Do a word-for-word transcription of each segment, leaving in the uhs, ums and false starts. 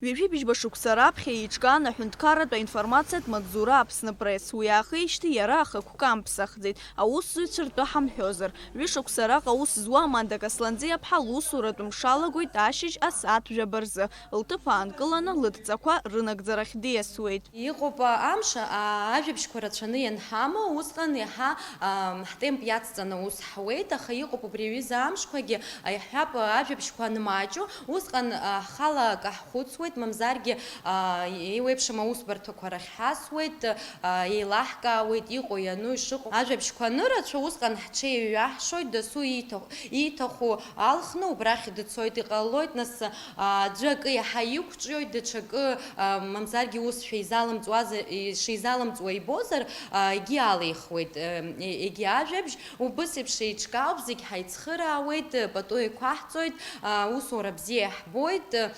Ҩажәи быжьба шықәса раԥхьа еиҿкаан аҳәынҭқарратә аинформациатә маҵзура Аԥсны Пресс. Уи аахижьҭеи иара ахықәкы амԥсахӡеит, аусзуҩцәа ртәы ҳамҳәозар. Ҩышықәса араҟа аус зуа Аманда Касланӡиаԥҳа лусуратә мш алагоит ашьыжь асааҭ жәаба рзы. Лҭыԥ аанкыланы лыдҵақәа рынагӡарахь диасуеит. Иҟоуп, а, амш, а, ажәабжьқәа рацәаны ианҳамоу, усҟан иаҳа, а, ҳтемп иацҵаны аус ҳуеит, аха иҟоуп убри аҩыза амшқәагьы, а, иаҳҳәап, а, ажәабжьқәа анмаҷу, усҟан, а, ҳхала акы ҳхәыцуеит, мамзаргьы, а, еиуеиԥшым аусбарҭақәа рахь ҳасуеит, а, еилаҳкаауеит, иҟоу иану ишыҟоу. Ажәабжьқәа анырацәа, усҟан ҳҽеиҩаҳшоит, дасу ииҭаху, ииҭаху алхны убрахь дцоит, иҟалоит, нас, а, аӡәы акы иаҳа иқәҿиоит, даҽакы, а, мамзаргьы ус шәеизалымҵуазар, и-, шеизалымҵуа ибозар, а, егьи алихуеит, э, е-, егьи ажәабжь. Убыс еиԥш еиҿкаауп, зегь ҳаицхыраауеит, э, пату еиқәаҳҵоит, а, усура бзиа иаҳбоит, э,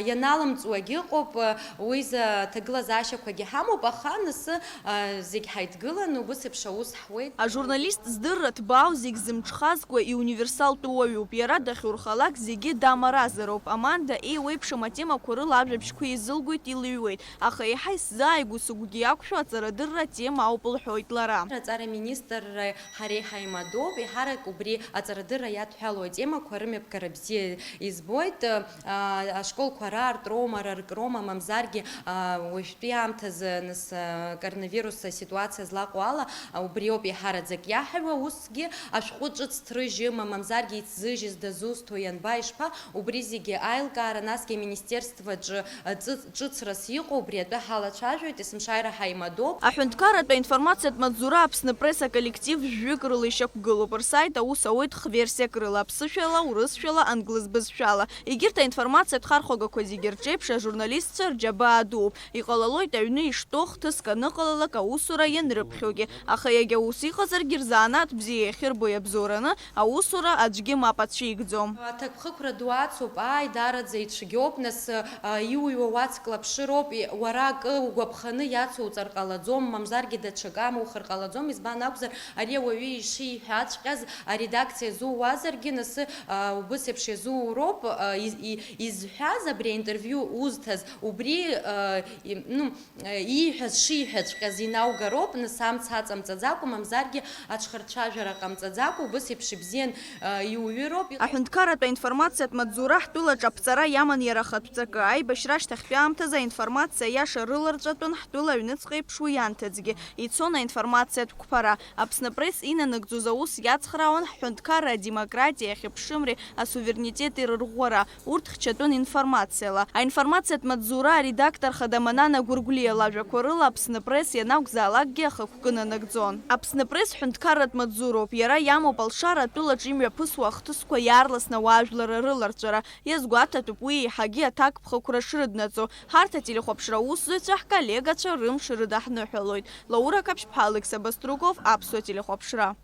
ианалымҵуагь ыҟоуп, э, уи изы аҭагылазаашьақәагьы ҳамоуп, аха нас, э, зегь ҳаидгыланы убыс еиԥш аус ҳуеит. Ажурналист здырра ҭбаау зегь зымҽхазкуа иуниверсалтәу уаҩуп. Иара дахьурхалак зегьы дамаразароуп. Аманда еиуеиԥшым атемақәа рыла ажәабжьқәа еизылгоит, илыҩуеит. Аха еиҳа исзааигәоу, сыгәгьы иақәшәо аҵарадырра атема ауп лҳәоит лара. Аҵара министрра ҳареи ҳаимадоуп, еиҳарак убри аҵарадырра иадҳәалоу атемақәа рымҩаԥгара бзиа избоит. А, ашколқәа раартроума, раркроума, мамзаргьы, а, уажәтәи аамҭазы, нас, а, коронавирус аситуациа злаҟоу ала, а, убриоуп еиҳараӡак иаҳаҩуа, усгьы ашәҟәы ҿыц ҭрыжьыма, мамзаргьы ицзыжьыз дазусҭоу ианба, ишԥа, убри зегьы аилкаара, насгьы аминистерстваҿы, а, ҵы-, ҿыцрас иҟоу, убри атәы ҳалацәажәоит, есымшааира ҳаимадоуп. Аҳәынҭқарратә аинформациатә маҵзура Аԥсны Пресс аколлектив жәҩык рыла ишьақәгылоуп. Рсайт аус ауеит х-версиак рыла, аԥсышәала, урысшәала, англыз бызшәала. Егьырҭ аинформациатә хархәагақәа зегьы рҿеиԥш, ажурналистцәа рџьабаа дууп. Иҟалалоит аҩны иштәоу хҭыск аныҟалалак аусура ианрыԥхьогьы, аха иагьа ус иҟазаргьы, рзанааҭ бзиа иахьырбо иабзоураны аусура аӡәгьы мап ацәигӡом. Аҭакԥхықәра ду ацуп, ааи, даараӡа ицәгьоуп, нас, а, иуҩуа уацклаԥшыроуп, и-, уара акы угәаԥханы иацуҵар ҟалаӡом, мамзаргьы даҽакы амухыр ҟалаӡом, избан акәзар, ари ауаҩы ишиҳәаҵәҟьаз аредакциа зууазаргьы, нас, а, убыс еиԥш иазууроуп, а, из-, и-, изҳәаз абри аинтервиу узҭаз, убри, а, и-, ну, ииҳәаз шиҳәаҵәҟьаз инаугароуп, нас амц аҵамҵаӡакәа, мамзаргьы аҽхырцәажәара ҟамҵаӡакәа, убыс еиԥш ибзиан, а, иуҩыроуп. Аҳәынҭқарратә аинформациатә маҵзура ҳтәылаҿ аԥҵара иаман иара ахатә ҵакы. Аибашьра ашьҭахьтәи аамҭазы аинформациа аиаша рыларҵәатәын ҳтәыла аҩныҵҟа еиԥш уи анҭыҵгьы. Ицон аинформациатә қәԥара. Аԥсны Пресс инанагӡоз аус иацхраауан ҳҳәынҭқарра адемократиеи ахьыԥшымреи асуверенитети рырӷәӷәара. Урҭ хьчатәын информациала. Аинформациатә маҵзура аредактор хада Манана Гәыргәлиа лажәақәа рыла Аԥсны Пресс ианакәзаалакгьы ахықәкы нанагӡон. Аԥсны Пресс ҳәынҭқарратә маҵзуроуп. Иара иамоуп алшара атәылаҿ имҩаԥысуа ахҭысқәа иаарласны ауаажәлар рыларҵәара. Иазгәаҭатәуп уи еиҳагьы аҭакԥхықәра шрыднаҵо. Ҳарҭ ателехәаԥшра аусзуҩцәа ҳколлегацәа рымш рыдаҳныҳәалоит. Лаура Қаԥшьԥҳа, Алықьса Баструков, Аԥсуа телехәаԥшра.